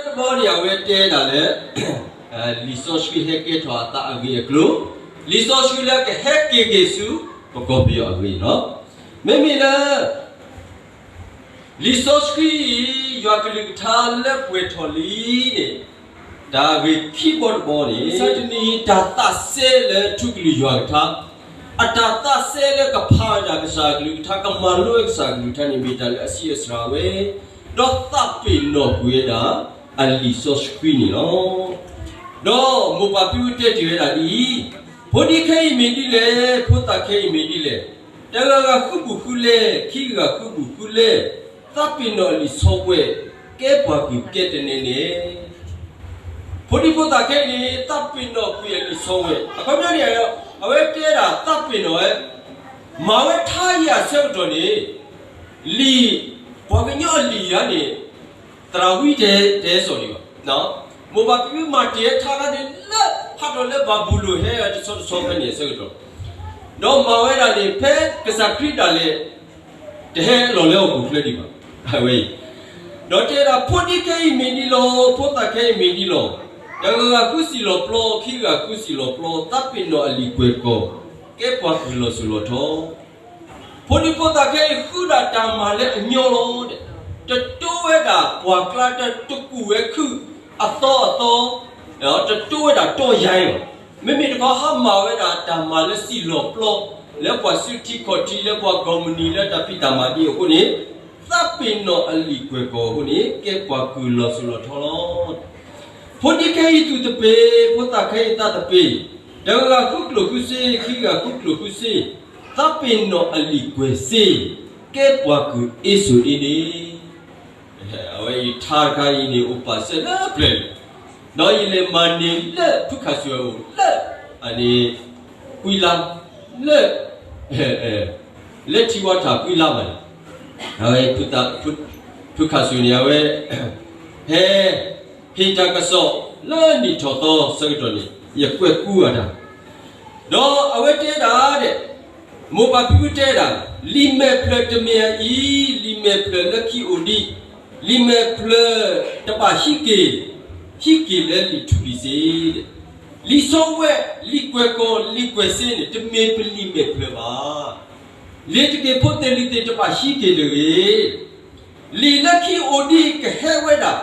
တဘျီန့ၣ် အဝဲတဲဒၣ်လၢ လံာ်စီဆှံဟဲကဲထီၣ်အသးအဂ့ၢ်အကျိၤ, လံာ်စီဆှံလၢကဟဲက့ၤက့ၤဆူ ပကီၢ်ပယီၤအဂ့ၢ်လီၤ. မ့မ့ၢ်လၢ လံာ်စီဆှံအံၤ ယွၤကလုၢ်ကထါလၢပှဲၤထီၣ်လံန့ၣ် တၢ်ဂ့ၢ်ခံဘီတဘီန့ၣ် တနံၤ တၢ်သးစဲလၢထူကလုၢ်ယွၤကထါ, အတၢ်သးစဲလၢကဖးဝဲဒၣ်ကစၢ်ကလုၢ်ကထါ ကမၤလိဝဲကစၢ်ကလုၢ်ကထါန့ၣ် မ့ၢ်တၢ်လၢအဆံးအစှၤဝဲ, ဒီးသးပ့ၤနီၣ်ကွံာ်ဝဲဒၣ် အလံာ်စီဆှံန့ၣ်လီၤ. ဒီးမိၢ်ပၢ်ဖံဖုတဲတ့ၢ်ဝဲဒၣ်ဒ်အံၤ, ဖိဒံခဲအံၤမ့ၢ်ဒ်လဲၣ်, ဖိသၣ်ခဲအံၤမ့ၢ်ဒ်လဲၣ်, တဂၤဂၤဃုဘူးဃုလဲၢ်, ခံဂၤဃုဘူးဃုလဲၢ်, သးပ့ၤနီၣ်အလံာ်ဆီဝဲ, ကဲပှၤကုၢ်ကဲတနဲန့ၣ် ဖိဒံဖိသၣ်ခဲအံၤန့ၣ် သးပ့ၤနီၣ်ကွံာ်အလံာ်ဆီဝဲ, အခီပညီန့ၣ် အဝဲတဲဒၣ်သးပ့ၤနီၣ်ဝဲ, မၤဝဲထါယၤအဆၢကတီၢ်န့ၣ် လံာ်, ပှၤကညီအလံာ်ယၤန့ၣ် သရၣ်ဝံတဲတဟဲစိာ်ဒံးဘၣ်. မိၢ်ပၢ်ဖံဖုမၤတ့ၢ်ဝဲထါခါန့ၣ်လၢ ဟးထီၣ်လၢဘၤဘူလိၣ်ဟဲတဆီတဆီဖဲန့ၣ်အဆၢကတီၢ်, ဒီးမၤဝဲဒၣ်န့ၣ် ဖဲကစၢ်ခရံာ်ဒၣ်လဲာ် တဟဲလီၤလၢဟီၣ်ခိၣ်ချၢဒံးဘၣ်. အဝဲအံၤ, ဒီးတဲဒၣ် ဖိဒံခဲအံၤမ့ၢ်ဒ်လီၤ, ဖိသၣ်ခဲအံၤမ့ၢ်ဒ်လီၤ, တဂၤဂၤဃုစံၣ်လီၤပျီ, ခံဂၤဃုစံၣ်လီၤပျီ, သးပ့ၤနီၣ်အလံာ်ကွဲၢ်ကီၢ်, ကဲပှၤကုၢ်လီၤစိၤလီၤထီ. ဖိဒံဖိသၣ်ခဲအံၤဃုဒၣ်တၢ်မၤလၢအညီလီၤ. တတိဝဲဒၣ်ပှၢ်ကျါ, တကူၣ်ဝဲခုၣ်အသီအသီ, တတိဝဲဒၣ်တီယါလီၤ. မ့မ့ၢ်တခီ ဟးမၤဝဲဒၣ်တၢ်မၤလၢစံၣ်လီၤပျီ, လၢပှၤစုထံခီၣ်ထံ, လၢပှၤကီၢ်မုၢ်နံၤလၢတၢ်ဖံးတၢ်မၤဒ်အဃိန့ၣ်, သးပ့ၤနီၣ်အလံာ်ကွဲၢ်ကီၢ်အဃိန့ၣ် ကဲပှၤကုၢ်လီၤစိၤလီၤထီလီၤ. ဖိဒံခဲအံၤသူၣ်သပ့ၤ, ဖိသၣ်ခဲအံၤသးသပ့ၤ, တဂၤဂၤဃုကျိၣ်ဃုစ့, ခံဂၤဃုကျိၣ်ဃုစ့, သးပ့ၤနီၣ်အလံာ်ကွဲၢ်စ့, ကဲပှၤကုၢ်အ့စိၤအ့န့ၣ်. အဝဲအံၤထါတခါအံၤန့ၣ် အိၣ်ပာ်စၢၤလၢပျၢၤလံ, ဒီးယလဲၤမၤန့ၢ်လၢဖုခၣ်စူၣ်အအိၣ်လၢ အန့ၣ် ကွံလါ, လၢ လၢထံဝါထၣ်ကွံလါဘၣ်န့ၣ်, အဝဲ ဖုခၣ်စူၣ်န့ၣ် အဝဲ ဟဲ ဟ့ၣ်တၢ်ကစီၣ်လၢနံၣ်ထီၣ်သီဆၢကတီၢ်န့ၣ် ယကွဲးကူအတၢ်, ဒီးအဝဲတဲဒၣ်ဒဲး, မိၢ်ပၢ်ဖံဖုတဲဒၣ်, လံာ်မဲာ်ဖျၢၣ်တမ့ၢ်အအံၤ, လံာ်မဲာ်ဖျၢၣ်လၢခံအိၣ်ဒံး, လံာ်မဲာ်ဖျၢၣ်တဘၣ်ဟံးက့ၤ, ဟံးက့ၤလၢလံာ်ထူလံာ်စ့, လံာ်ဆီဝဲ, လံာ်ကွဲၢ်ကီၢ်, လံာ်ကွဲၢ်စ့န့ၣ် တမ့ၢ်ပလံာ်မဲာ်ဖျၢၣ်ဘၣ်. လံာ်တက့ၢ်ဖိသ့ၣ်လံာ်သ့ၣ်တဘၣ်ဟံးက့ၤတဂ့ၤ. လံာ်လၢခံအိၣ်ဒံးကဟဲဝဲဒၣ်,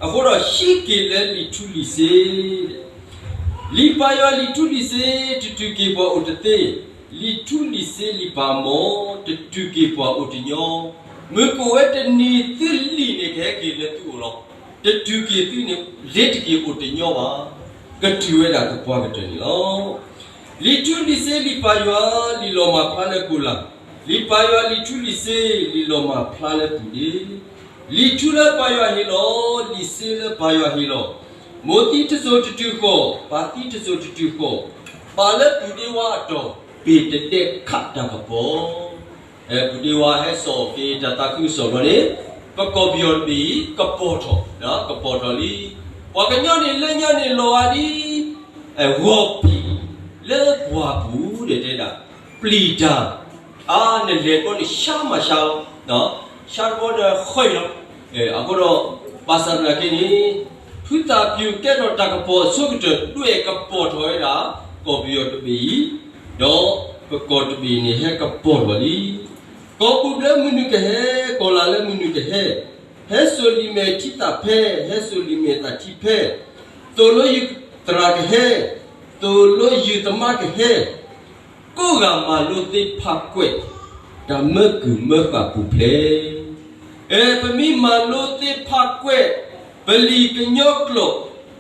အဃိဒီးဟံးက့ၤလၢလံာ်ထူလံာ်စ့, လံာ်ပၢ်ယွၤလံာ်ထူလံာ်စ့, တတုၤက့ၤပှၤအိၣ်တသ့, လံာ်ထူလံာ်စ့လံာ်ပၢ်မီၢ်, တတုၤက့ၤပှၤအိၣ်တညီ, မုၢ်ကအိၣ်ဝဲတနံၤသုလံာ်န့ၣ်ကဟဲက့ၤလၢသုအိၣ်လီၤ. တတုၤက့ၤသုန့ၣ် လ့ၤတက့ၤအိၣ်တညီဘၣ်, ကတုၤဝဲဒၣ်ကပှၤကတၢၢ်န့ၣ်လီၤ. လံာ်ထူလံာ်စ့လံာ်ပၢ်ယွၤ, လံာ်လီၤမၢ်ဖျါလၢကိၢ်လၢ်, လံာ်ပၢ်ယွၤလံာ်ထူလံာ်စ့, လံာ်လီၤမၢ်ဖျါလၢပူၤဒ့, လံာ်ထူလၢပၢ်ယွၤဟ့ၣ်လီၤ, လံာ်စ့လၢပၢ်ယွၤဟ့ၣ်လီၤ, မိၢ်သံတစိၤတတုၤဃီၤ, ပၢ်သံတစိၤတတုၤဃီၤ, ပာ်လၢပူၤဒ့ဝါအတီၢ်, ပ့ၤတဒဲးခးတၢ်ကပီၤ ပူၤဒ့ဝါဟဲစိာ်က့ၤတၢ်သးခုကစီၣ်ဘျီန့ၣ်, ပကီၢ်ပယီၤတဘ့ၣ်အံၤ ကပီၤထီၣ်, ကပီၤထီၣ်လံ. ပှၤကညီန့ၣ်လၢညါန့ၣ်လီၤဂာ်ဒ် ဂီၤဖံးလၢပှၢ်ပူၤဒဲးတဲဒၣ်, ပျံၤတၢ်, အါ နလဲၤတဘျီန့ၣ် ဆါမးဆါလီၤ, ဆါတဘျီဒီးဃီလီၤ. အဃိဒီး ဘၣ်ဆၣ်သနာ်က့န့ၣ်, ဖုသၣ်ပျုၢ်ကဲထီၣ်တၢ်ကပီၤအဆိကတၢၢ် ဒွဲၣ်ကပီၤထီၣ်ဝဲဒၣ် ကီၢ်ပယီၤတဘ့ၣ်အံၤ, ဒီးပကီၢ်တဘ့ၣ်န့ၣ်ဟဲကပီၤထီၣ်လံ. ကီၢ်ဘူၣ်လၢမနုၤကဟဲ, ကီၢ်လၤလၢမနုၤကဟဲ, ဟဲစိာ်လံာ်မဲာ်ထံသၣ်ဖဲ, ဟဲစိာ်လံာ်မဲာ်သၣ်ထံဖဲ, သိၣ်လိယုၢ်သရၣ်ကဟဲ, သိၣ်လိယုၢ်သမါကဟဲ, ကိးဂၤမၤလိသ့ဖးကွဲး, တၢ်မၢကုၢ်မၢဃာ်ပူၤဖျဲး ပမ့ၢ်မၤလိသ့ဖးကွဲး ပလံာ်ကညီကျိာ်,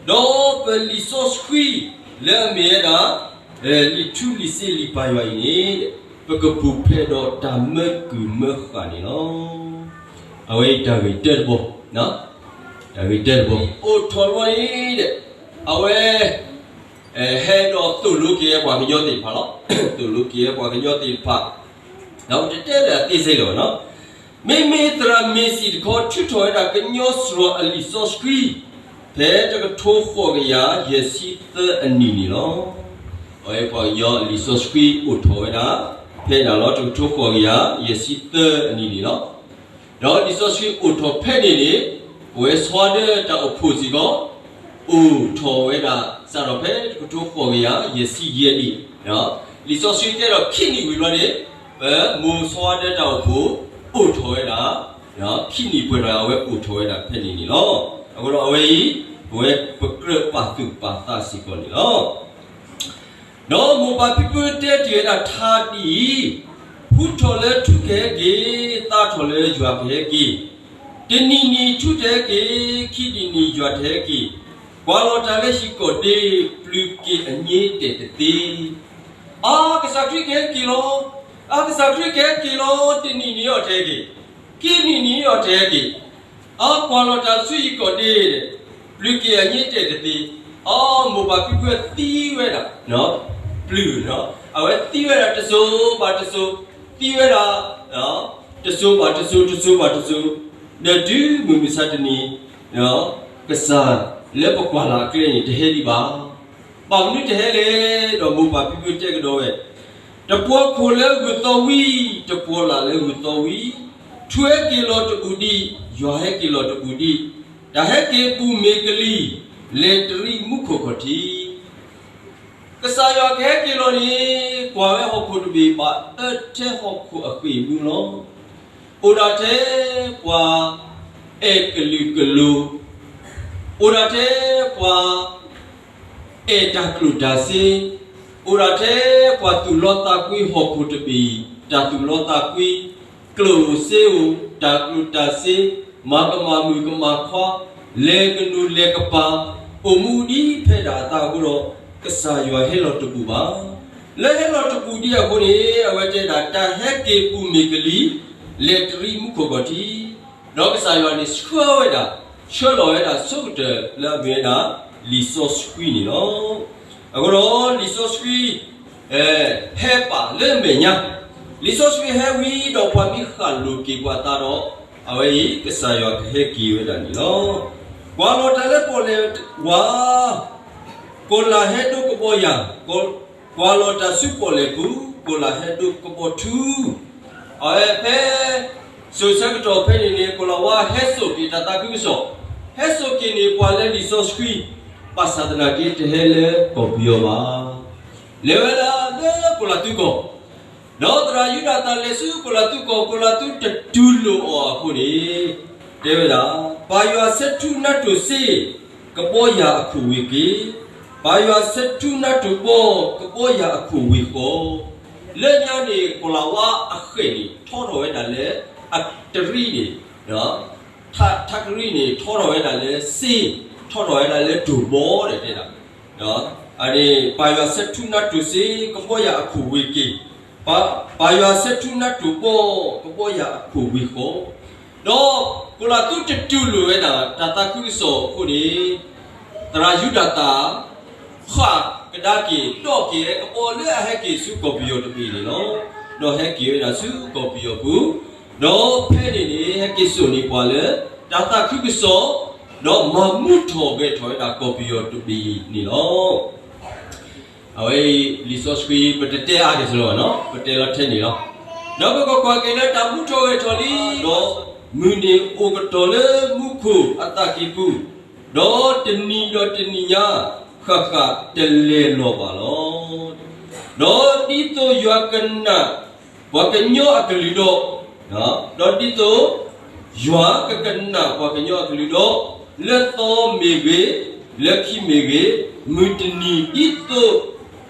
ဒီးပလံာ်စီဆှံ လၢအမ့ၢ်ဝဲဒၣ် လံာ်ထူလံာ်စ့လံာ်ပၢ်ယွၤအံၤန့ၣ်, ပကပူၤဖျဲးဒီးတၢ်မၢကုၢ်မၢဃာ်န့ၣ်လီၤ. အဝဲအံၤတၢ်ဂ့ၢ်တၢတဘီ, တၢ်ဂ့ၢ်တၢတဘီ, အိၣ်ထီၣ်တဘျီန့ၣ်, အဝဲ ဟဲဒီးသိၣ်လိက့ၤပှၤကညီသ့ၣ်တဖၣ်လီၤ. သိၣ်လိက့ၤပှၤကညီသ့ၣ်တဖၣ်, ဒီးပတတဲလၢအသ့စ့ၢ်ကီးဘၣ်နီၤ. မ့မ့ၢ်သရၣ်မ့ၤစံၣ်တခီ ထုးထီၣ်ဝဲဒၣ်ကညီစှီၤအလံာ်စီဆှံ ဖဲတကထိဃိးကယၤယဲၢ်ဆံသၢအနံၣ်န့ၣ်လီၤ. အဝဲပှၤကညီအလံာ်စီဆှံအိၣ်ထီၣ်ဝဲဒၣ် ဖဲဒၣ်လီၤ တကထိဃိးကယၤယဲၢ်ဆံသၢအနံၣ်န့ၣ်လီၤ. ဒီးလံာ်စီဆှံအိၣ်ထီၣ်ဖဲန့ၣ်န့ၣ် ပဝဲဆီဒၢတၢ်အိၣ်ဖှိၣ်စ့ၢ်ကီး အိၣ်ထီၣ်ဝဲဒၣ် စးထီၣ်ဖဲတကထိဃိးကယၤယဲၢ်ဆံယဲၢ်နံၣ်, လံာ်စီဆှံတဲဒီးခံနံၣ်ဝံၤဘျီန့ၣ် ပမိၢ်ဆီဒၢတၢ်အိၣ်ဖှိၣ် အိၣ်ထီၣ်ဝဲဒၣ် ခံနံၣ်ပှဲၤထီၣ် အဝဲအိၣ်ထီၣ်ဝဲဒၣ်ဖဲန့ၣ်န့ၣ်လီၤ. အဃိဒီးအဝဲအံၤ ပဝဲပကြၢးပာ်သူၣ်ပာ်သးစ့ၢ်ကီးန့ၣ်လီၤ. ဒီးမိၢ်ပၢ်ဖံဖုတဲတ့ၢ်ဝဲဒၣ်ထါဒ်အံၤ, ဖှူထီၣ်လၢထူကဟဲက့ၤ, သါထီၣ်လၢယွၤကဟဲက့ၤ, တနံၤနံၤထူတဟဲက့ၤ, ခံနံၤနံၤယွၤတဟဲက့ၤ, ကွၢ်လီၤတၢ်လၢဟံၣ်ကီၢ်ဒ့, ပျုၤက့ၤအည့တဲာ်တသ့. အါ ကစၢ်ခရံာ်ကဟဲက့ၤလီၤ. အါ ကစၢ်ခရံာ်ကဟဲက့ၤလီၤ, တနံၤနံၤအီၤတဟဲက့ၤ, ခံနံၤနံၤအီၤတဟဲက့ၤ, အါ ကွၢ်လီၤတၢ်ဆူဟံၣ်ကီၢ်ဒ့, ပျုၤက့ၤအည့တဲာ်တသ့. အါ မိၢ်ပၢ်ဖံဖုသံဝဲဒၣ် ပျုၤ, အဝဲသံဝဲဒၣ်တစိၤဘၣ်တစိၤ, သံဝဲဒၣ် တစိၤဘၣ်တစိၤ တစိၤဘၣ်တစိၤ, ဒီးတုၤမုၢ်မဆါတနံၤ ကစၢ်လၢပကွၢ်လၢ်အကျဲန့ၣ် တဟဲဒံးဘၣ်. ဘၣ်မနုၤတဟဲလဲၣ်, ဒီးမိၢ်ပၢ်ဖံဖုတဲကဒီးဝဲ, တပှီခိၣ်လၢဂုၢ်သီဝံၤ, တပှီလၢ်လၢဂုၢ်သီဝံၤ, ထူဟဲက့ၤလီၤတဘူးဒံး, ယွၤဟဲက့ၤလီၤတဘူးဒံး, တၢ်ဟဲက့ၤဘူၣ်မ့ၢ်ကလံၤ, လဲၤတရံးမူခိၣ်ခီၣ်ထံး. ကစၢ်ယွၤကဟဲက့ၤလီၤန့ၣ်, ကွၢ်ဝဲဟီၣ်ခိၣ်တဘ့ၣ်ဘၣ်အၢထဲဟီၣ်ခိၣ်အဃ့ၢ်မူလီၤ. အိၣ်ဒၣ်ထဲပှၤအဲၣ်ကလုာ်ကလိၤ, အိၣ်ဒၣ်ထဲပှၤအဲၣ်တၢ်ကျိၣ်တၢ်စ့, အိၣ်ဒၣ်ထဲပှၤသူၣ်လီသးကွံဟီၣ်ခိၣ်တဘ့ၣ်, တၢ်သူၣ်လီသးကွံ, ကျိၣ်စ့အိၣ်, တၢ်ကျိၣ်တၢ်စ့, မၤကမၣ်မုၣ်ကမၣ်ခွါ, လဲၤကနူၤလဲၤကပၤ, အိၣ်မူဒ်ဖဲဒၣ်အသးအဃိဒီး, ကစၢ်ယွၤဟဲလီၤတဘူးဘၣ်. လၢဟဲလီၤတဘူးဒံးအဃိန့ၣ်, အဝဲတဲဒၣ်တၢ်ဟဲက့ၤဘူၣ်မ့ၢ်ကလံၤ, လဲၤတရံးမူခိၣ်ခီၣ်ထံး, ဒီးကစၢ်ယွၤန့ၣ်ဆှၢဝဲဒၣ်, ဆှၢလီၤဝဲဒၣ်ဆိကတၢၢ်လၢအမ့ၢ်ဝဲဒၣ် လံာ်စီဆှံန့ၣ်လီၤ. အဃိဒီးလံာ်စီဆှံ ဟဲပာ်လၢအမဲာ်ညါ, လံာ်စီဆှံဟဲဝံၤဒီးပှၤမ့ၢ်ဃၣ်လိာ်က့ၤပှၤသးဒီး, အဝဲအံၤကစၢ်ယွၤကဟဲက့ၤဝဲဒၣ်န့ၣ်လီၤ. ကွၢ်လီၤတၢ်လၢပီၣ်လဲၣ်ဝါ, ကိၣ်လၢ်ဟဲဒိကဘီယၢ်, ကွၢ်လီၤတၢ်ဆူပီၣ်လဲၣ်ပူၤ, ကိၣ်လၢ်ဟဲဒိကဘီထူ, အဝဲဖဲ စိၤဆၢကတီၢ်ဖဲန့ၣ်န့ၣ် ကိၤလၤဝါဟဲစိာ်က့ၤတၢ်သးခုကစီၣ်, ဟဲစိာ်က့ၤန့ၢ်ပှၤလၢလံာ်စီဆှံ, ဘၣ်ဆၣ်သနာ်က့တဟဲလၢကီၢ်ပယီၤဘၣ်. လဲၤဝဲဒၣ်လၢကိၤလၤသူကီၢ်, ဒီးသရၣ်ယူဒၤသၣ်လဲၤဆူကိၤလၤသူကီၢ်, ကိၤလၤသူတတူၢ်လိာ်အီၤအဃိန့ၣ်, တဲဝဲဒၣ်, ပၢ်ယွၤဆၢထူနါတိၢ်စ့, ကဘီယၢ်အခိၣ်ဝ့ၢ်က့ၤ, ပၢ်ယွၤဆၢထူနါတိၢ်ဘီ, ကဘီယၢ်အခိၣ်ဝ့ၢ်ဃီ, လၢညါန့ၣ် ကိၤလၤဝါအဃဲၣ်န့ၣ် ထီထီၣ်ဝဲဒၣ်လၢအတရံးန့ၣ်, ထးကရံးန့ၣ် ထီထီၣ်ဝဲဒၣ်လၢစ့, ထီထီၣ်ဝဲဒၣ်လၢတိၢ်ဘီဒီးတဲဒၣ်, အန့ၣ် ပၢ်ယွၤဆၢထူနါတိၢ်စ့, ကဘီယၢ်အခိၣ်ဝ့ၢ်က့ၤ, ပၢ်ယွၤဆၢထူနါတိၢ်ဘီ, ကဘီယၢ်အခိၣ်ဝ့ၢ်ဃီ, ဒီးကိၤလၤသူတတူၢ်လိာ်ဝဲဒၣ်တၢ်သးခုကစီၣ်အဃိန့ၣ်, သရၣ်ယူဒၤသၣ် ဃၣ်ကဒါက့ၤ ဒီးက့ၤကဘီလၢအဟဲက့ၤဆူကီၢ်ပယီၤတဘ့ၣ်န့ၣ်လီၤ. ဒီးဟဲက့ၤဝဲဒၣ်ဆူကီၢ်ပယီၤပူၤ, ဒီးဖဲန့ၣ်န့ၣ် ဟဲက့ၤစိာ်န့ၢ်ပှၤလၢ တၢ်သးခုကစီၣ်, ဒီးမၤမူထီၣ်ဂဲၤထီၣ်ဝဲဒၣ်ကီၢ်ပယီၤတဘ့ၣ်န့ၣ်လီၤ. အဝဲအံၤ လံာ်စီဆှံ ပတတဲအါဒံးစ့ၢ်လီၤဘၣ်နီၤ, ပတဲလီၤထဲန့ၣ်လီၤ. ဒီးပကကွၢ်က့ၤလၢတၢ်မူထီၣ်ဂဲၤထီၣ်လံ, ဒီးမုၢ်န့ၣ်အိၣ်ကတီၢ်လၢမူခိၣ်အသးကံၢ်ပူၤ, ဒီးတနံၤဒီးတနံၤညါ ဃၣ်ဃၣ်တလဲၤလီၤဘၣ်လီၤ. ဒီးဒ်သိးယွၤကနၣ်ပှၤကညီအကလုၢ်ဒီး, ဒီးဒ်သိးယွၤကကနၣ်ပှၤကညီအကလုၢ်ဒီး, လၢသီမ့ၢ်ဂ့ၤ, လၢခံမ့ၢ်ဂ့ၤ, မုၢ်တနံၤဒ်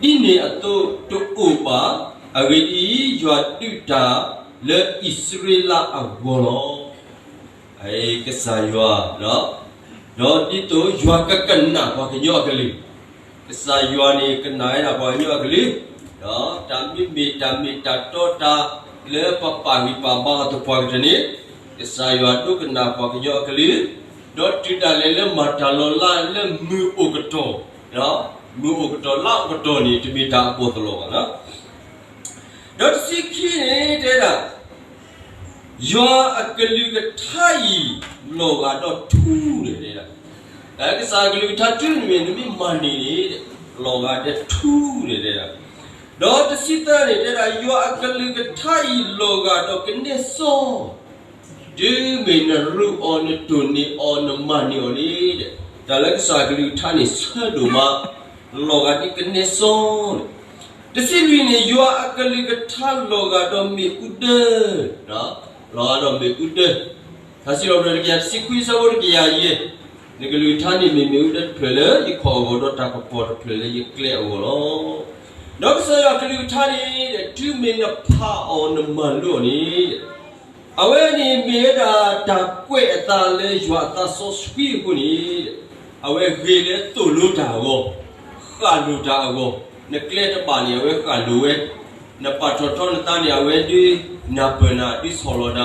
သိးဒ်န့ၣ်အသိးတအိၣ်ဘၣ်. အဂ့ၢ်ဒ်အံၤ, ယွၤဒုးတၢ်လၢအံၣ်စရ့လးအဂီၢ်လီၤ. ကစၢ်ယွၤ, ဒီးဒ်သိးယွၤကကနၣ်ပှၤကညီအကလုၢ်, ကစၢ်ယွၤန့ၣ်ကနၣ်ဝဲဒၣ်ပှၤကညီအကလုၢ်, ဒီးတၢ်မ့မ့ၢ်တၢ်မ့ၢ်တၢ်တီတၢ်လၢပပာ်ဂံၢ်ပာ်ဘါအီၤသပှၢ်ကတၢၢ်န့ၣ်, ကစၢ်ယွၤဒိကနၣ်ပှၤကညီအကလုၢ်, ဒီးတုၤဒၣ်လဲာ်လၢမၤတၢ်လီၤလးလၢမုၢ်အိၣ်ကတီၢ်, မုၢ်အိၣ်ကတီၢ်လါအိၣ်ကတီၢ်န့ၣ် တမ့ၢ်တၢ်အပီၢ်သလီၤဘၣ်. ဒီးတဆံခံန့ၣ်တဲဒၣ်, ယွၤအကလုၢ်ကထါအံၤ လီၤဂာ်ဒီးထူန့ၣ်တဲဒၣ်, ကစၢ်အကလုၢ်ကထါထူန့ၣ်မ့ၢ်နမ့ၢ်မၤန့ၢ်န့ၣ်, လီၤဂာ်ဒီးထူန့ၣ်တဲဒၣ်. ဒီးတဆံသၢန့ၣ်တဲဒၣ်, ယွၤအကလုၢ်ကထါအံၤလီၤဂာ်ဒီးကနဲစီ တုၤမ့ၢ်နရူးအီၤ နတိၢ်န့ၢ်အီၤ နမၤန့ၢ်အီၤန့ၣ်, တၢ်လၢကစၢ်အကလုၢ်ကထါန့ၣ် ဆၢဒိၣ်မး, လီၤဂာ်ဒ်ကနဲစီန့ၣ်, တဆံလွံၢ်န့ၣ် ယွၤအကလုၢ်ကထါလီၤဂာ်ဒီးမ့ၣ်အူဒၢ, လီၤဂာ်ဒီးမ့ၣ်အူဒၢ, ထါစံးထီၣ်ပတြၢၤတကယၤတဆံခွံ အဆၢဖိတကယၤယဲၢ်, နကလုၢ်ကထါန့ၣ် မ့ၢ်မ့ၣ်အူဒၢတဖျၢၣ်လၢယခီၣ်အဂီၢ် ဒီးတၢ်ကပီၤတဖျၢၣ်လၢယကျဲအဂီၢ်လီၤ. ဒီးကစၢ်ယွၤအကလုၢ်ကထါန့ၣ် တုၤမ့ၢ်နဖးအီၤ နမၤလိအီၤန့ၣ်, အဝဲန့ၣ်မ့ၢ်ဝဲဒၣ်တၢ်ကွဲးအသးလၢယွၤအသးစီဆှံအဃိန့ၣ်, အဝဲဂ့ၤလၢသိၣ်လိတၢ်အဂီၢ်, ဃၣ်လိာ်တၢ်အဂီၢ်, နကျဲတဘၣ်န့ၣ် အဝဲဃၣ်လိာ်ဝဲ, နပာ်ထီၣ်ထီနသးန့ၣ် အဝဲဒုးနၢ်ပၢၢ်နၤ ဒုးဆီၣ်လီၤန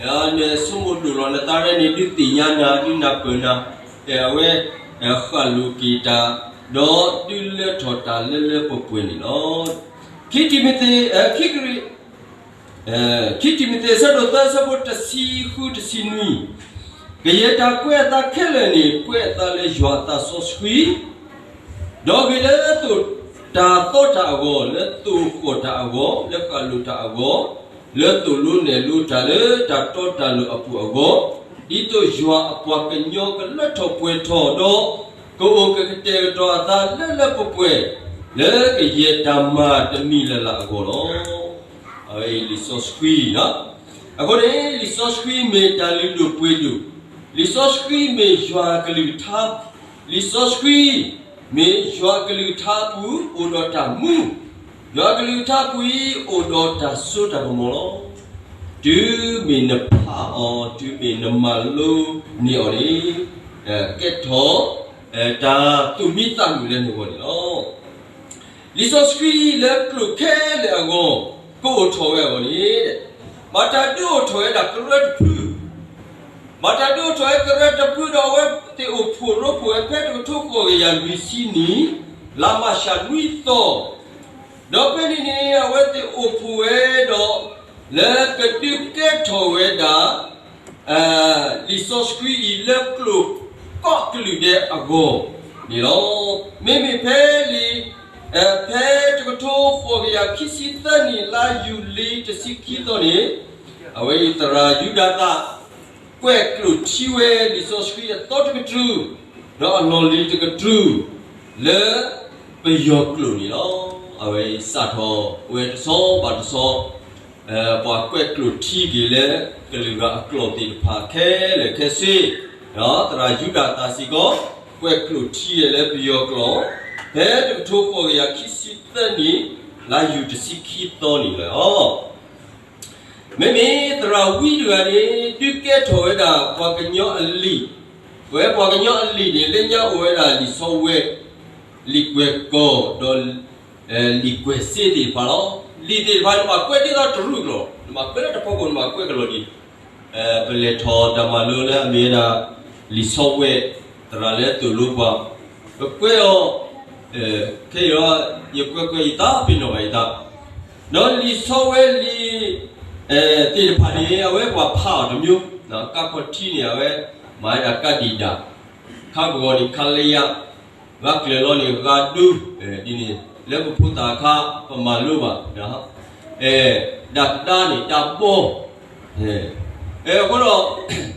ၤ, နဆိကမိၣ်ဒိၣ်လီၤနသးရဲၣ်န့ၣ် ဒုးသ့ၣ်ညါနၤ ဒုးနၢ်ပၢၢ်နၤ, အဝဲ ဃၣ်လိာ်က့ၤတၢ်, ဒီးဒုးလၢထီၣ်တၢ်လၢလၢပှဲၤပှဲၤန့ၣ်လီၤ. ခံတံၤမသ့း, ခံကရံၣ်, ခံတံၤမသ့း အဆၢဒိၣ်သၢ အဆၢဖိတဆံဃု တဆံနွံ, ကယဲၢ်တၢ်ကွဲးအသးခဲလၢာ်န့ၣ် ကွဲးအသးလၢယွၤအသးစီဆှံ, ဒီးဂ့ၤလၢသိၣ်တၢ်သီတၢ်အဂီၢ်, လၢသိၣ်ဃီၣ်တၢ်အဂီၢ်, လၢဃၣ်လိာ်တၢ်အဂီၢ်, လၢသိၣ်လိနဲၣ်လိတၢ်လၢတၢ်တီတၢ်လိၤအပူၤအဂီၢ်, ဒ်သိးယွၤအပှၤကညီကလၢထီၣ်ပှဲၤထီၣ်ဒီး ကအိၣ်ကကတဲာ်ကတီၤအသးလၢလၢပှဲၤပှဲၤ လၢကယဲၢ်တၢ်မၤတမံၤလၢ်လၢ်အဂီၢ်လီၤ. အဝဲအံၤလံာ်စီဆှံ, အဃိန့ၣ် လံာ်စီဆှံမ့ၢ်တၢ်လုၢ်ဒိၣ်ပှ့ၤဒိၣ်, လံာ်စီဆှံမ့ၢ်ယွၤအကလုၢ်ကထါ, လံာ်စီဆှံမ့ၢ်ယွၤအကလုၢ်ကထါအပူၤအိၣ်ဒီးတၢ်မူ, ယွၤအကလုၢ်ကထါအပူၤအံၤ အိၣ်ဒီးတၢ်စိတၢ်ကမီၤလီၤ. တုၤမ့ၢ်နဖးအီၤ, တုၤမ့ၢ်နမၤလိန့ၢ်အီၤန့ၣ်, ကဲထီၣ် တၢ်သူၣ်မံသးမုာ်လၢနဂီၢ်န့ၣ်လီၤ. လံာ်စီဆှံလၢကျိာ်ခဲလၢာ်အဂီၢ် ကအိၣ်ထီၣ်ဝဲအဂီၢ်န့ၣ်, မၤတၢ်ဒုးအိၣ်ထီၣ်ဝဲဒၣ်ကရၢတဖု, မၤတၢ်ဒုးအိၣ်ထီၣ်ဝဲကရၢတဖုဒီး အဝဲသ့ၣ်အိၣ်ဖှိၣ်ရိဖှိၣ်ဝဲဖဲတကထိဃိးကယၤလွံၢ်ဆံနံၣ် လါမးရှးနွံသီ, ဒီးဖဲန့ၣ်န့ၣ် အဝဲသ့ၣ်အိၣ်ဖှိၣ်ဝဲဒီး လၢကဒုးကဲထီၣ်ဝဲဒၣ် လံာ်စီဆှံအံၤလၢကျိာ်ကိးကလုာ်ဒဲးအဂီၢ်န့ၣ်လီၤ. မ့မ့ၢ်ဖဲလံာ်, ဖဲတကထိဃိးကယၤခံဆံသၢနံၣ် လါယူၤလံတဆံခံသီန့ၣ်, အဝဲအံၤသရၣ်ယူဒၤသး ကွဲးကျိာ်ထံဝဲလံာ်စီဆှံအသီတကတြူၢ်, ဒီးအလီၢ်လံၤတကတြူၢ် လၢပယီၤကျိာ်န့ၣ်လီၤ. အဝဲစးထီၣ်ဝဲတဆီဘၣ်တဆီ ပှၤကွဲးကျိာ်ထံက့ၤလၢကလုာ်ဂၤအကျိာ်သ့ၣ်တဖၣ်ခဲလၢာ်ခဲဆ့, ဒီးသရၣ်ယူဒၤသးစ့ၢ်ကီး ကွဲးကျိာ်ထံဝဲလၢပယီၤကျိာ်, ဖဲတကထိဃိးကယၤခံဆံသၢနံၣ် လါယူၤတဆံခံသီန့ၣ်လီၤ. မ့မ့ၢ်သရၣ်ဝံတဂၤန့ၣ် ဒုးကဲထီၣ်ဝဲဒၣ်ပှၤကညီအလံာ်, ပဝဲပှၤကညီအလံာ်န့ၣ် လၢညါအိၣ်ဝဲဒၣ်လံာ်ဆီဝဲ, လံာ်ကွဲၢ်ကီၤ ဒီး လံာ်ကွဲၢ်စ့သ့ၣ်တဖၣ်လီၤ. လံာ်သ့ၣ်တဖၣ် နဘၣ်ကွဲးဒ်သိးတရူးကလီၢ်, နဘၣ်ကွဲးလၢတဖီခိၣ် နဘၣ်ကွဲးကလီၢ်ဒ် ပလဲၤထီၣ်တၢ်မၤလိလၢအမ့ၢ်ဝဲဒၣ် လံာ်ဆီဝဲ, သရၣ်လၢသိၣ်လိပှၤ, ပကွဲးအီၤ, ခဲအံၤ ယကွဲးကွဲးယသး ပ့ၤနီၣ်ဘၣ်ယသး, ဒီးလံာ်ဆီဝဲလံာ်သ့ၣ်တဖၣ်န့ၣ် အဝဲပှၤဖးအီၤတမျိုး, ကါခီၣ်ထံးန့ၣ် အဝဲမၤဝဲဒၣ်ကါဒံၣ်ဒၣ်, ခါပဂီၤန့ၣ် ခါလၢယါ, ဂၤကျၢၤလီၤန့ၣ် ဂၤဒူ, ဒ်န့ၣ် လၢပဖိသၣ်အခါ ပမၤလိဘၣ် ဒၣ်ကဒါန့ၣ် တၢ်ဘီ, အဃိဒီး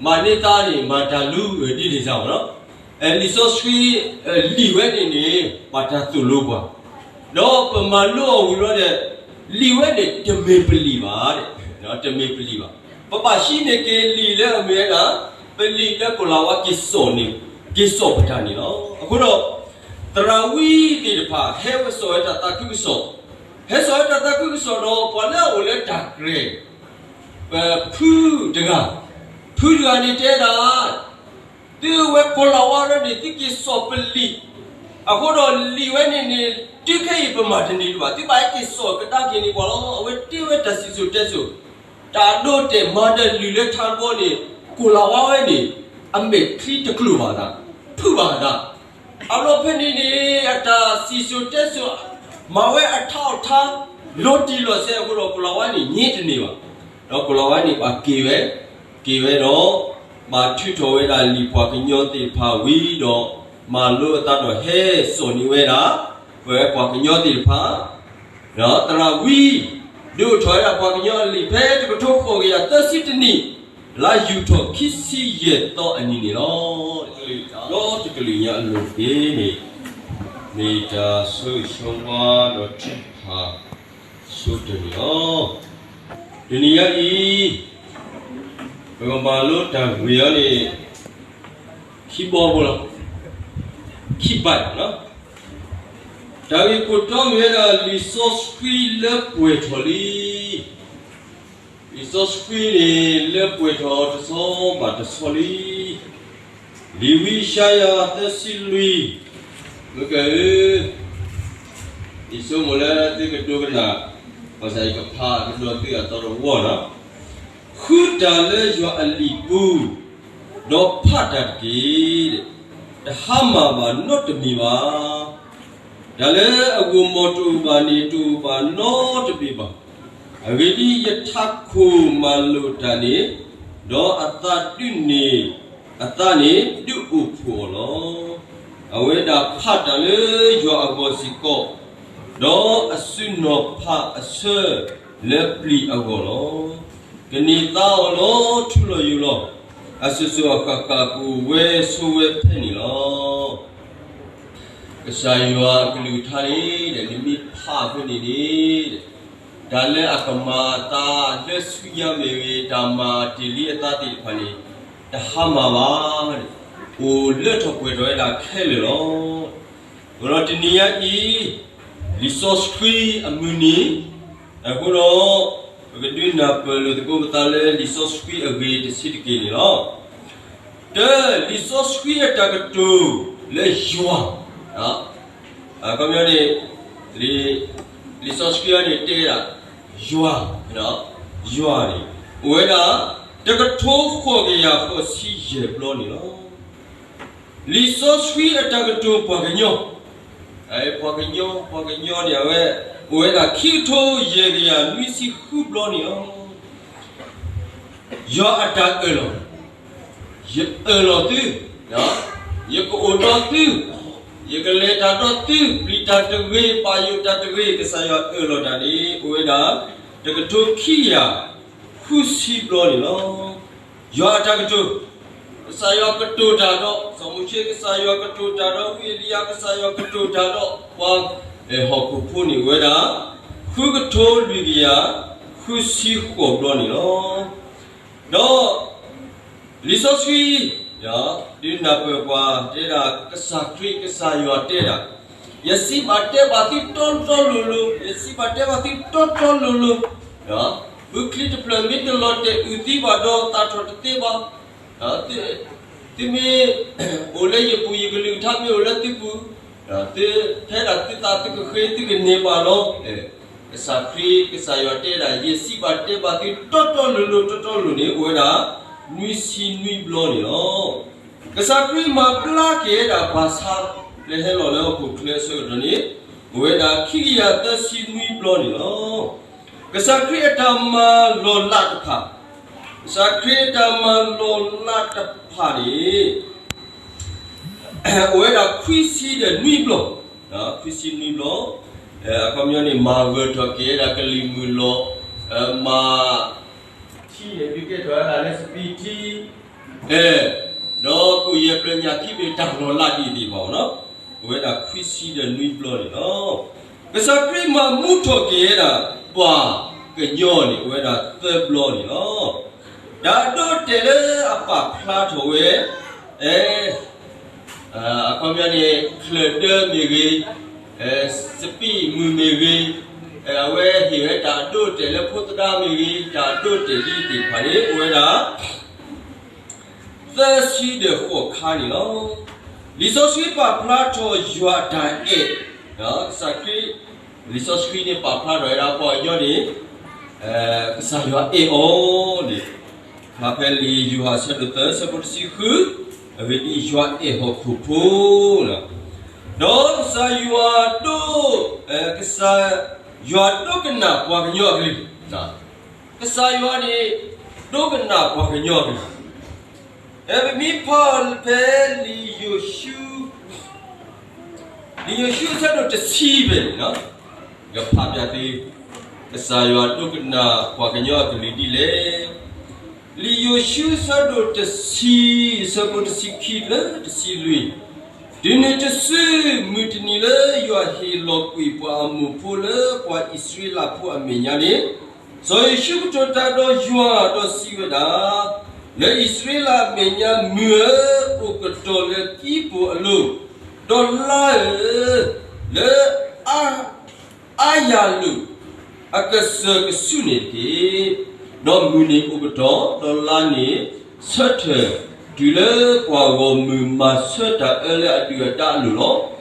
မၤန့ၢ်သးန့ၣ် မၤတၢ်လူ ဒ်န့ၣ်စ့ၢ်ကီးလီၤ. လံာ်စီဆှံ လံာ်ဝဲန့ၣ်န့ၣ် ဘၣ်တၢ်သိၣ်လိပှၤ, ဒီးပမၤလိအီၤဝံၤလီၤဒီး လံာ်ဝဲန့ၣ် တမ့ၢ်ပလံာ်ဘၣ်, တမ့ၢ်ပလံာ်ဘၣ်. ပဘၣ်ဟံးန့ၢ်က့ၤလံာ်လၢအမ့ၢ်ဝဲဒၣ် ပလံာ်လၢကိၤလၤဝါက့ၤစိာ်န့ၣ်, က့ၤစိာ်ပတၢ်န့ၣ်လီၤ. အဃိဒီး သရၣ်ဝံသ့ၣ်တဖၣ် ဟဲဝဲစိာ်ဝဲတၢ်သးခုကစီၣ်, ဟဲစိာ်ဝဲတၢ်သးခုကစီၣ်ဒီး ပှၤလၢအအိၣ်လၢတၢ်ကြဲၢ် ပဖုတဂၤ, ဖုတဂၤန့ၣ်တဲဒၣ်, သုဝဲကိၤလၤဝါရဲၣ်န့ၣ် သုက့ၤစိာ်ပလံာ်, အဃိဒီးလံာ်ဝဲန့ၣ်န့ၣ် တုၤခဲအံၤပမၤတန့ၢ်ဒံးဘၣ်, သုဘၣ်ဟဲက့ၤစိာ်ကဒါက့ၤန့ၢ်ပှၤလီၤ. အဝဲတ့ဝဲတၢ်စံၣ်စိၤတဲစိၤ, တၢ်ဒိတဲာ်မၤဒီးလုၢ်လၢထါတဘီန့ၣ် ကိၤလၤဝါဝဲန့ၣ် အမဲာ်ချံတကျိၤဘၣ်သး, ဖုးဘၣ်သး အလီၢ်ဖဲန့ၣ်န့ၣ် အတၢ်စံၣ်စိၤတဲစိၤ မၤဝဲအထါအီၣ်ထါ လီၤတံၢ်လီၤဆဲးအဃိဒီး ကိၤလၤဝါန့ၣ် ည့တန့ၢ်ဘၣ်. ဒီးကိၤလၤဝါန့ၣ် ဘၣ်က့ၤဝဲ, က့ၤဝဲဒီး ဘၣ်ထုးထီၣ်ဝဲဒၣ်လံာ်ပှၤကညီသ့ၣ်တဖၣ်ဝံၤဒီး မၤလိအသးဒီးဟဲစိာ်န့ၢ်ဝဲဒၣ် ပဝဲပှၤကညီသ့ၣ်တဖၣ် ဒီးသရၣ်ဝံ ဒုးအိၣ်ထီၣ်ဝဲဒၣ်ပှၤကညီအလံာ် ဖဲတကထိဃိးကယၤသၢဆံတနံၣ် လါယူၤထီၣ်ခံဆံယဲၢ်သီအနံၤန့ၣ်လီၤ. ဒီးတကလုာ်ညါအလိၤတက့ၢ်န့ၣ်, မ့ၢ်တၢ်ဆၢဂ့ၤဆၢဝါဒီးထုကဖၣ်ဆိတၢ်န့ၣ်လီၤ. တနံၤညါအံၤ ပကမၤလိတၢ်ဂ့ၢ်အံၤန့ၣ် ခံဘီဖိလီၤ, ခံဘီလီၤ. တၢ်ဂ့ၢ်ခိၣ်တီမ့ၢ်ဝဲဒၣ် လံာ်စီဆှံလၢပှဲၤထီၣ်လံ. လံာ်စီဆှံန့ၣ် လၢပှဲၤထီၣ်တဆီဘၣ်တဆီလံ. လံာ်ဝံယၡါယၤသၢဆံလွံၢ်, မုၢ်ကၢၢ်ဧၢ, ယဆိကမိၣ်လၢသုကဒိကနၣ်, ဘၣ်ဆၣ်ယကဖးကဒီးသုအသီတဝီလီၤ. ဃုတၢ်လၢယွၤအလံာ်ပူၤ, ဒီးဖးတၢ်တက့ၢ်. တဟါမၢ်ဘၣ်နီတမံၤဘၣ်. တၢ်လၢအဂီၢ်မီၢ်တအိၣ်ဘၣ်န့ၣ် တအိၣ်ဘၣ်နီတမံၤဘၣ်. အဂ့ၢ်ဒ်အံၤ, ယထးခိၣ်မၤလိာ်တၢ်န့ၣ်, ဒီးအသးဒုးန့ၣ်, အသးန့ၣ်ဒုးအိၣ်ဖှိၣ်အီၤလီၤ. အဝဲဒၣ်ဖးတၢ်လၢယွၤအဂီၢ်စ့ၢ်ကီး, ဒီးအစုနီၢ်ဖးအဆၢလၢပျံၤအဂီၢ်လီၤ. ကန့ၢ်သါအီၤလီၤထူလီၤယိာ်လီၤ. အစိၤစိၤအဃၣ်ဃၣ်ကအိၣ်ဝဲဆိးဝဲဖဲန့ၣ်လီၤ. ကစၢ်ယွၤအကလုၢ်ကထါန့ၣ် နမ့ၢ်ဖးဖဲန့ၣ်န့ၣ်, တၢ်လၢအကမၤအသးလၢဆူညါမ့ၢ်ဂ့ၤ, တၢ်မၤတ့ၢ်လံအသးသ့ၣ်တဖၣ်န့ၣ်, တဟါမၢ်ဘၣ်, အိၣ်လၢထီၣ်ပှဲၤထီၣ်ဝဲဒၣ်ခဲလၢာ်လီၤ. အဃိဒီးတနံၤညါအံၤ, လံာ်စီဆှံအမုၢ်နံၤ, အဃိဒီး ပကဒုးနၢ်ပၢၢ်လိာ်သကိးပသးလၢလံာ်စီဆှံအဂ့ၢ်တဆံးတက့ၢ်န့ၣ်လီၤ. တၢ, လံာ်စီဆှံအတၢ်ကတိၤလၢယွၤ, အခီပညီန့ၣ်, လံာ်စီဆှံအံၤန့ၣ်တဲဒၣ်, ယွၤ, ယွၤန့ၣ်, အိၣ်ဝဲဒၣ်, တကထိဃိးကယၤဃိးဆံယဲၢ်ဘျီန့ၣ်လီၤ. လံာ်စီဆှံအတၢ်ကတိၤပှၤကညီ, ပှၤကညီ, ပှၤကညီန့ၣ် အဝဲ, အိၣ်ဝဲဒၣ်ခံကထိယဲၢ်ကယၤနွံဆံဃုဘျီန့ၣ်လီၤ. ယွၤအတၢ်အၢၣ်လီၤ, ယအၢၣ်လီၤသု, ယကအိၣ်ဒီးသု, ယကလဲၤတၢ်ဒီးသု, ပျံၤတၢ်တဂ့ၤ, ပာ်ယိၣ်တၢ်တဂ့ၤ, ကစၢ်ယွၤအၢၣ်လီၤတၢ်န့ၣ် အိၣ်ဝဲဒၣ်, တကထိခံကယၤဃုဆံဘျီန့ၣ်လီၤ. ယွၤအတၢ်ကတိၤ, ကစၢ်ယွၤကတိၤတၢ်ဒီးစီၤမိၤၡ့, ကစၢ်ယွၤကတိၤတၢ်ဒီးဝံအ့လံယၤ, ကစၢ်ယွၤကတိၤတၢ်ဒီးပှၤ, ဟီၣ်ခိၣ်ဖိန့ၣ် အိၣ်ဝဲဒၣ်, ဃုကထိလွံၢ်ကယၤဃုဆံဃိးဘျီန့ၣ်လီၤ. ဒီး, လံာ်စီဆှံ, ဒုးနၢ်ပၢၢ်ပှၤတဲဒၣ် ကစၢ်ခရံာ်ကစၢ်ယွၤတဲဒၣ်, ယစံးဘၣ်တဲဘၣ်သုတီတီလိၤလိၤ, ယစံးဘၣ်တဲဘၣ်သုတီတီလိၤလိၤ, ဘုချံတဖျၢၣ်မ့ၢ်တလီၤတဲာ်အုၣ်သံဘၣ်ဒီး သၣ်ထီၣ်တသ့ဘၣ်, သုမ့ၢ်အိၣ်လၢယပူၤ, ယကလုၢ်ကထါမ့ၢ်အိၣ်လၢသုပူၤ, သုဖဲဒၣ်သုသးသုကဃ့သုကန့ၢ်ဘၣ်လီၤ. ကစၢ်ခရံာ်ကစၢ်ယွၤတဲဒၣ် ယစံးဘၣ်တဲဘၣ်သုတီတီလိၤလိၤတီတီလိၤန့ၣ် အိၣ်ဝဲဒၣ်နွံဆံနွံဘျီန့ၣ်လီၤ. ကစၢ်ခရံာ်မၤဘျါက့ၤဝဲဒၣ်ပှၤဆါလၢဟဲလီၤလၢဟီၣ်ခိၣ်ချၢအဆၢကတီၢ်န့ၣ်, အိၣ်ဝဲဒၣ်ခံကယၤသၢဆံနွံဘျီန့ၣ်လီၤ. ကစၢ်ခရံာ်အတၢ်မၤလီၤလးတဖၣ်, ကစၢ်ခရံာ်အတၢ်မၤလီၤလးတဖၣ်န့ၣ် အိၣ်ဝဲဒၣ်ခွံဆံဒီးနွံဘျီ, ခွံဆံနွံဘျီ, အခီပညီန့ၣ် မၤဂၢၢ်ထီၣ်က့ၤဝဲဒၣ်ကလံၤမုၢ်လီၤ, မၤ, ထံန့ၣ် ဒုးကဲထီၣ်ဝဲဒၣ်လၢစပံးထံ, ဒီးကိၣ်ယဲၢ်ပျၢၤညၣ်ခံဘ့ၣ်တၢ်လီၤလးဒ်အံၤဘၣ်အီၤနီၤ, အိၣ်ဝဲဒၣ်ခွံဆံဒီးနွံဘျီန့ၣ်လီၤ. ကစၢ်ခရံာ်မၤမူထီၣ်က့ၤဝဲဒၣ်ပှၤကညီန့ၣ် အိၣ်ဝဲဒၣ်သၢဘျီန့ၣ်လီၤ. တၢ်အဒိအတဲာ်လၢအပာ်ဖျါထီၣ်ဝဲ, အခီပညီန့ၣ် ချၢၣ်ဒၢမ့ၢ်ဂ့ၤ, စပံးမုၢ်မ့ၢ်ဂ့ၤ, အဝဲဟ့ၣ်ဝဲတၢ်အဒိအတဲာ်လၢဖိသဒါမ့ၢ်ဂ့ၤ, တၢ်အဒိအတဲာ်ဒ်အံၤသ့ၣ်တဖၣ်န့ၣ် အိၣ်ဝဲဒၣ် သၢဆံဒီးဃိးခါန့ၣ်လီၤ. လံာ်စီဆှံပာ်ဖျါထီၣ်ယွၤအတၢ်အဲၣ်, ကစၢ်ခရံာ်, လံာ်စီဆှံန့ၣ်ပာ်ဖျါထီၣ်ဝဲဒၣ်ပှၤကညီန့ၣ်, ကစၢ်ယွၤအဲၣ်အီၤန့ၣ်, ဖဲလံာ်ယိၤဟၣ်အဆၢဒိၣ်သၢအဆၢဖိတဆံဃု, အဂ့ၢ်ဒ်အံၤယွၤအဲၣ်ဟီၣ်ခိၣ်ဖိ ဒီးကစၢ်ယွၤဒိ, ကစၢ်, ယွၤဒိကနၣ်ပှၤကညီအကလုၢ်, ကစၢ်ယွၤန့ၣ်, ဒိကနၣ်ပှၤကညီအကလုၢ်, ပမ့ၢ်ဖးဖဲလံာ်ယိၤၡူ, လံာ်ယိၤၡူအဆၢဒိၣ်တဆံဖဲန့ၣ်, ယဖးပျၢ်သု, ကစၢ်ယွၤဒိကနၣ်ပှၤကညီအကလုၢ်ဒ်လဲၣ်. လံာ်ယိၤၡူ အဆၢဒိၣ်တဆံ, အဆၢဖိတဆံခံလၢတဆံလွံၢ်, တုၤနုၤတစု, မုၢ်တနံၤလၢယွၤဟ့ၣ်လီၤကွံာ်ပှၤအမိၣ်ဖိလၢပှၤအံၣ်စရ့လးဖိအမဲာ်ညါန့ၣ်, စီၤယိၤၡူကတိၤတၢ်ဒီးယွၤဒီးစံးဝဲဒၣ်, လၢအံၣ်စရ့လးအမဲာ်ညါ, မုၢ်ဧၢ, အိၣ်ကတီၤလၢကံးပူၤအလိၤ, ဒီးလါဧၢ, လၢအါယၤလိာ်အကစၢၢ်ကဆူၣ်န့ၣ်တက့ၢ်. ဒီးမုၢ်န့ၣ်အိၣ်ကတီၤ, ဒီးလါန့ၣ်ဆၢထၢၣ်, တုၤလၢပှၤဂီၢ်မုၢ်မၤဆၢတၢ်အၢလၢအဒုၣ်အဒါအလိၤလီၤ.